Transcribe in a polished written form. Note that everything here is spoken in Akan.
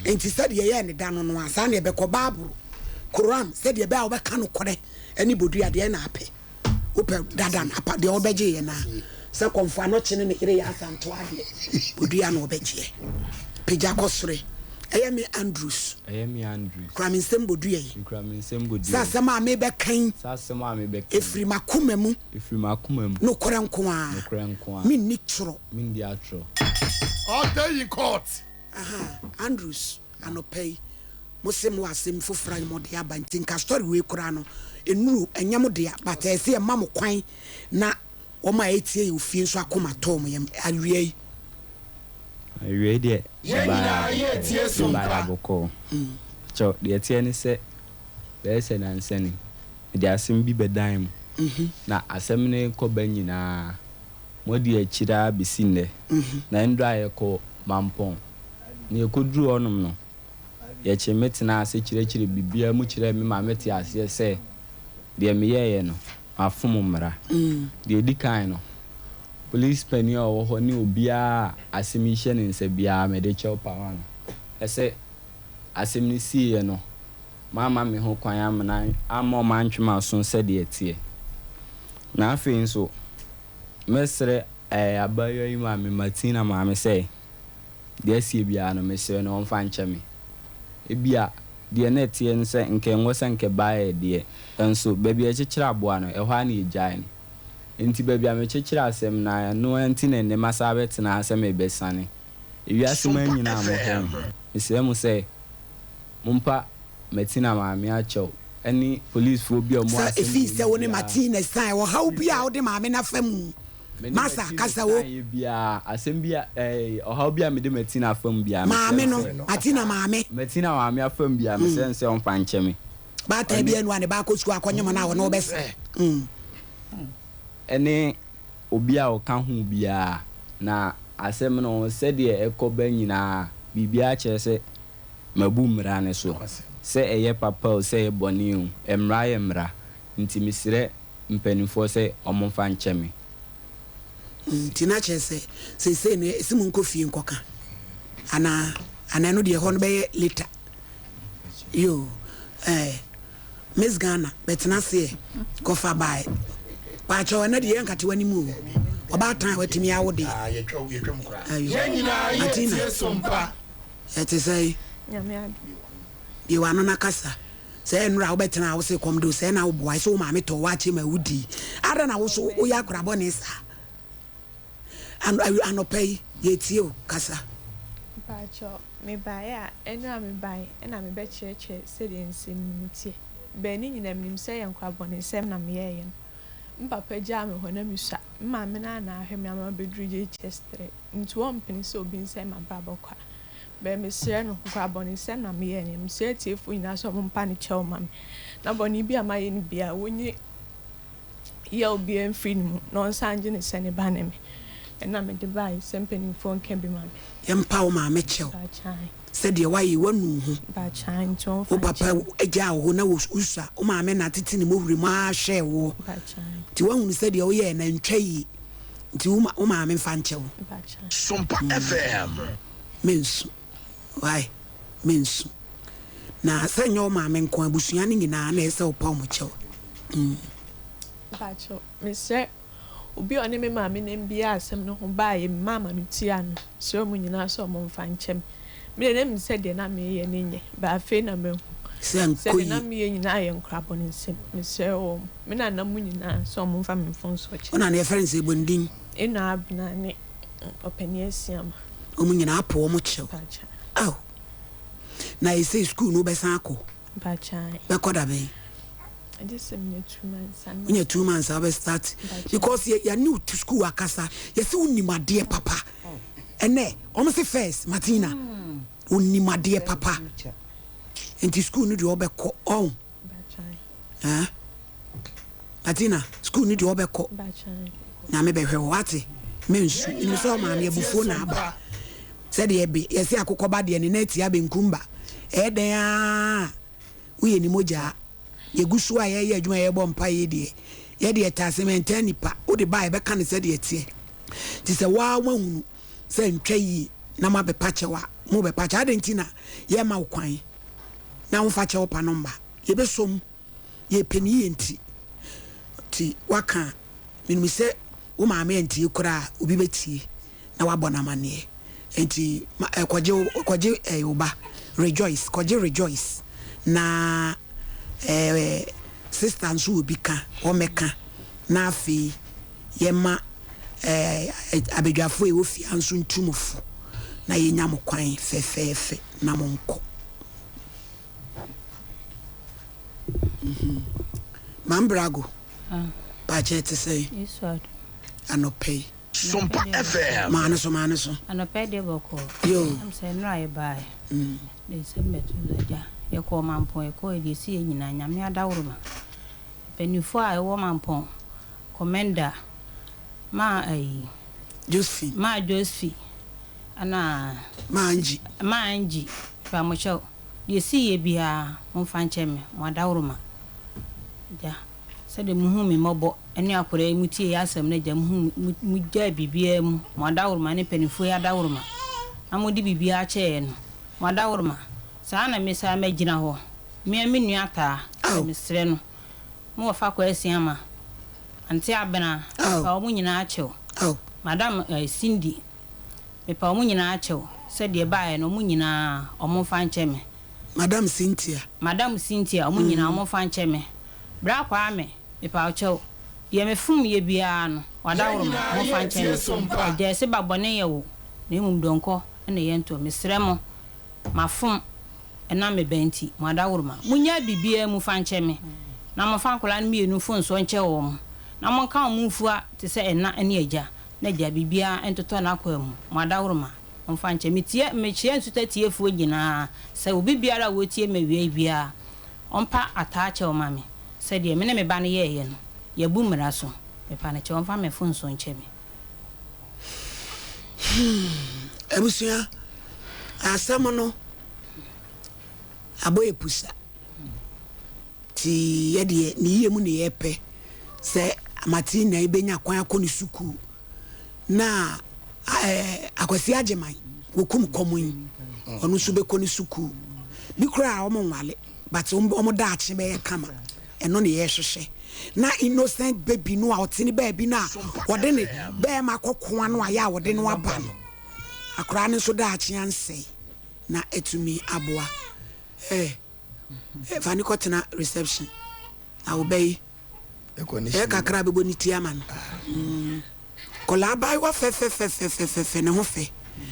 Enti sɛdeɛ yɛyɛɛ no da no no ara, saa na yɛbɛkɔ. Bible, Koran, sɛdeɛ ɛbɛyɛ a wobɛka nokorɛ ne bodua deɛ na apɛ. Wopɛ dada no apa deɛ wobɛgye yɛ no ara. Sɛ kɔmfo anɔkye ne ne yere yɛ asantoa deɛ, bodua na wɔbɛgyeɛ. Pagya kɔ soro. Ɛyɛ me Andrews. Ɛyɛ me Andrews. Kura me nsam bodua yi. Mekura me nsam bodua Sɛ yi. asɛm a merebɛka yi. Sɛ asɛm a merebɛka yi. Ɛfiri m'akoma mu. Ɛfiri m'akoma mu. Nokorɛ nko ara. Nokorɛ nko ara. Menni torɔ. Menni atorɔ. Ɔtɛ in court. Ahaa Andrews anɔpa yi mo se mo wɔ asem foforɔ a mo de aba nti nka story wei koraa no nnuru ɛnyɛ mo dea but ɛyɛ sɛ yɛma mo kwan na wɔn a ɛretie yɛ ofie nso akoma tɔ wɔn yam awia yi. Awia yi deɛ Yɛn nyinaa yɛretie so mebaeɛ mpa. abɔkɔɔ. Kyɛw, deɛ ɛteɛ ne sɛ bɛyɛ sɛ nansa ni mede asem bi bɛdan mo na asɛm no rekɔ ba nyinaa Moadi akyire ara bɛsi nnɛ. Na nnora yɛkɔɔ Mampɔn, na yɛkɔduruu hɔnom no, yɛkyee me tenaa ase kyerɛkyerɛɛ biribiara mu kyerɛɛ me maa metee aseɛ sɛ deɛ meyɛeɛ no, mafom mmara. Deɛ ɛdi kan no, polisi panin a ɔwɔ hɔ ne obiara a asɛm yi hyɛ ne nsa biara, mede kyɛw pa ma no sɛ asɛm no siiɛ no, mamma me ho kwan amena amma wɔantwe m'aso sɛdeɛ ɛteɛ. Na afei nso, mɛsrɛ ɛɛ abaayewa yi maame, Martina maame sɛ, deɛ asie biara no, mesrɛ no ɔmfa nkyɛ me. Ebia deɛ na ɛteɛ ne sɛ nka ɛnwɔ sɛ nka ɛbaeɛ deɛ, nso baabi a yɛkyekyere aboa no, ɛhɔ ara na yɛgyae no. Enti baabi a mekyekyere asɛm no ara, ɛno ara nti na ɛnnɛ masan abɛtena ha sɛ merebɛsane. Ewiase man nyinaa a mohwɛ me, mesrɛ mo sɛ, Mompa Martina maame akyɛw ne polisfoɔ bi a wɔwɔ Sɛ asɛm efii wei sɛ mu wo ne biara. Martina san ɔhaw bi a wode maame no afa mu. Me ne Masa, Martina kasa o. san yɛ biara, asɛm bi a ɛɛ ɔhaw bi a mede Martina afa mu biara, mesrɛ Maame no no, sɛ. Martina maame. Martina maame afa mu biara, mesrɛ no sɛ ɔmfa nkyɛ me. Baatan Ɔne. biara nni hɔ a ne ba akɔ sukuu akɔnyem no a ɔne wo bɛsɛ. Mm. Ɛne obi a ɔka ho biara, na asɛm no sɛdeɛ ɛkɔ ba nyinaa, biribiara kyerɛ sɛ Mabu mmara no so, sɛ ɛyɛ papa o, sɛ ɛyɛ bɔne o, mmara yɛ mmara, nti mesrɛ mpaninfoɔ sɛ wɔmfa nkyɛ me. Nti na kyerɛ sɛ seesei no ɛse monkɔ fie nkɔka anaa? Anaa ɛno deɛ ɛhɔ no bɛyɛ later. Yoo eh, Miss Ghana bɛtena ase ɛ, kɔfa bae. Paakyɛw ɛnɛ deɛ yɛnkate w'anim o, ɔbaatan a watumi awo deɛ. Ayo, Yɛn nyinaa Martina. yɛretie so mpa. Ɛte sɛn? Nyame adom. Bue w'ano na kasa. Sɛ ɛnnora a wobɛtena a wose kɔm de wo, sɛɛ na woboae sɛ wo maame tɔɔ waakye ma wodii. Adɛn na wo nso woyɛ akora bɔne saa? Ano, awi, anɔpa yi, yɛretie wo. Kasa. Mpakyɛw, mebaeɛ a, ɛnnora mebaeɛ na mebɛkyerɛkyerɛ sɛdeɛ nsɛm no mu teɛ. Bɛɛ ne nyinaa menim sɛ ɛyɛ nkorabɔnesɛm na meyɛeɛ no. Me papa gyaa me hɔ na mesua. Me maame no ara na ahwɛ me ama mabɛduru JHS 3. Nti wɔmpene sɛ obi nsɛe m'abrabɔ kwa. Bɛ mesrɛ no, nkoraa bɔnesɛm na meyɛɛ no, mesrɛ atiefoɔ nyinaa sɛ wɔmpa no kyɛw mma me, na bɔne bi a mayɛ no biara, wɔnyi yaw biara mfiri ne mu, na ɔnsan ngye no sɛ ne ba ne me. Ɛna mede baeɛ sɛ mpanimfoɔ nka bi ma me. Yɛmpa wo maame kyɛw Baakyae. sɛ deɛ woayɛ yi, woanu wo ho. Baakyae, nti ɔmfa Wo papa nkyɛ me. gyaa wo hɔ na wosua, wo maame na atete ne mɔwura mu ara hwɛɛ woɔ. Baakyae. Nti woahunu sɛ deɛ woyɛɛ no antwa yie. Nti wo wo maame nfa nkyɛ wo. Sompa FM. Mensu why mensu na sɛ nyɛ wo maame nko abusua no nyinaa na ɛsɛ wo pa wɔn kyɛw mm. Mpakyɛw mesrɛ obi a ɔne me maame nam biaa asɛm no ho baayɛ me maama no tua no mesrɛ ɔmo nyinaa sɛ ɔmo nfa nkyɛ me me deɛ na menim sɛ deɛ na meyɛ no nyɛ but afei na mahu Sɛ sɛ nkɔ deɛ na yie. meyɛ nyinaa yɛ nkorabɔnesɛm mesrɛ wɔn. Me nana mu nyinaa sɛ ɔmo nfa me mfomsoɔ kyɛ Wo me. na yɛfrɛ no sɛ bɔ ne din. Eno Abena ne Ɔpanin Asiamah. Ɔmo nyinaa apo ɔmo kyɛw. Mpakyɛ. Ao! Na esei sukuu no wobɛsan akɔ? Mpakyɛ ae. Bɛkɔ da bɛn? Agye sɛ menya 2 months ansa. Wonya 2 months a wobɛ start. Mpakyɛ. Because yɛ yɛne wo te sukuu akasa, yɛse wonim adeɛ papa. Ɛnɛ ɔmo se first Martina, onim adeɛ papa. Nti sukuu no deɛ ɔbɛkɔ, ɔho. Mpakyɛ ae. Eh? Martina, school no deɛ ɔbɛkɔ. Nyame bɛhwɛ wo, wate? Mensu. Menim sɛ ɔmaame abufuo na aba. Sɛdeɛ ɛbe, yɛse akokɔ ba deɛ ne nan tia benkum ba. Ɛyɛ dɛn ara woyɛ ne mogyaa. Yɛgu so a yɛyɛ adwuma yɛbɔ mpaeɛ deɛ, yɛdeɛ ɛtaa asɛm ɛntaa nipa. Wode ba a yɛbɛka no sɛdeɛ ɛteɛ. Nti sɛ woaa woahunu sɛ ntwa yie na moabɛpa kyɛw a, Mo bɛpa kyɛw. Adɛn nti na yɛmma wo kwan na womfa kyɛw pa no mma? Yɛbɛsɔ mu. Yɛpɛ no yie nti. Nti woaka a, menim sɛ wo maame antie koraa a, obi bɛtie na wabɔ no amanneɛ. Nti ma, eh, kɔgye wo, kɔgye eh, wo ba Rejoice, kɔgye Rejoice na eh, sister nso wɔ bi ka, wɔmmɛka na afei yɛma eh, abadwafoɔ a ɛwɔ fie ha nso ntu mo fo na yɛnya mo kwan fɛfɛɛfɛ na monkɔ. Mambrago, paakyɛ ɛte sɛn anɔpa yi? Sompa FM. Maa no so, maa no so. Anɔpa yi deɛ bɔkɔɔ. Yoo. Ɛm sɛ nnora yɛbaeɛ. De nsɛm bɛto dwa agya. Yɛkɔɔ Mampɔn, yɛkɔɔ deɛ ɛsiiɛ nyinaa, Nyame adaworoma. Mpaninfoɔ a ɛwɔ Mampɔn, Commenda, maa ayi. Josephine. Maa Josephine, ɛna. Maa Angie. Maa Angie, mepamokyɛw. Deɛ ɛsiiɛ biara, momfa nkyɛ me, mo adaworoma. Agya, sɛdeɛ mohuu me mmɔbɔ ne akwadaa yi, motiee asɛm no, Agya, mohuu, mo, mogyaa biribiara mu, mo adaworoma ne mpanimfoɔ yi adaworoma, na mode biribiara kyɛeɛ no, mo adaworoma, saa ara na mesan magyina hɔ, me ara me nua Ataa, sɛ mesrɛ no, me wɔfa Kwasi Ama, Ante Abena, mepa wɔn nyinaa kyɛw, Madam eh, Cindy, Mepa wɔn nyinaa kyɛw sɛ deɛ ɛbaeɛ no wɔn nyinaa wɔn mfa nkyɛ me. Madam Cynthia. Madam Cynthia wɔn nyinaa wɔn mfa nkyɛ me. Bra Kwame mepa wo kyɛw deɛ me fom yɛ biara no w'adaworoma mo mfa nkyɛ me. Agya ɛse ba bɔne yɛ wo na mmom dɔnkɔ na ɛyɛ ntoɔ mesrɛ mo mafom ɛnam me ba nti mo adaworoma mo nyaa biribiara mu fa nkyɛ me na mo mfa nkwadaa no mmienu mfonsoɔ nkyɛ wɔn na mo nka wɔn mfua te sɛ ɛna ne agya Na gya biribiara ntotɔ n'akwan mu, mo adaworoma, momfa nkyɛ. Metie, mekyea nsuta tiefoɔ nyinaa, sɛ obi biara a ɔretie me awia yi biara, ɔmpa ataa kyɛw ma me, sɛdeɛ me ne me ba no yɛeɛ no, yɛabu mmara so. Mepa no kyɛw, ɔmfa me mfomsoɔ nkyɛ me. Hmm, abusua, asɛm no abɔ yɛ pusa. Nti yɛdeɛ ne yie mu ne yɛpɛ sɛ Martina yi bɛnya kwan akɔ ne sukuu na eh, Akwasi Agyeman wɔkum kɔm yi ɔno nso bɛkɔ ne sukuu bi koraa wɔn nwale but wɔn daakye bɛyɛ kama ɛno ne yɛhwehwɛ na innocent baby no a ɔte ne baabi no a wɔde ne bɛrima kɔkoa no a yɛ a wɔde no aba no akwaraa no nso daakye ansɛe na atumi aboa eh. Fa no kɔtena reception na wo ba yi ɛyɛ kakra bɛbɔ ne ti ama no. Kɔla abaayewa fɛfɛfɛfɛfɛfɛ ne ho fɛ.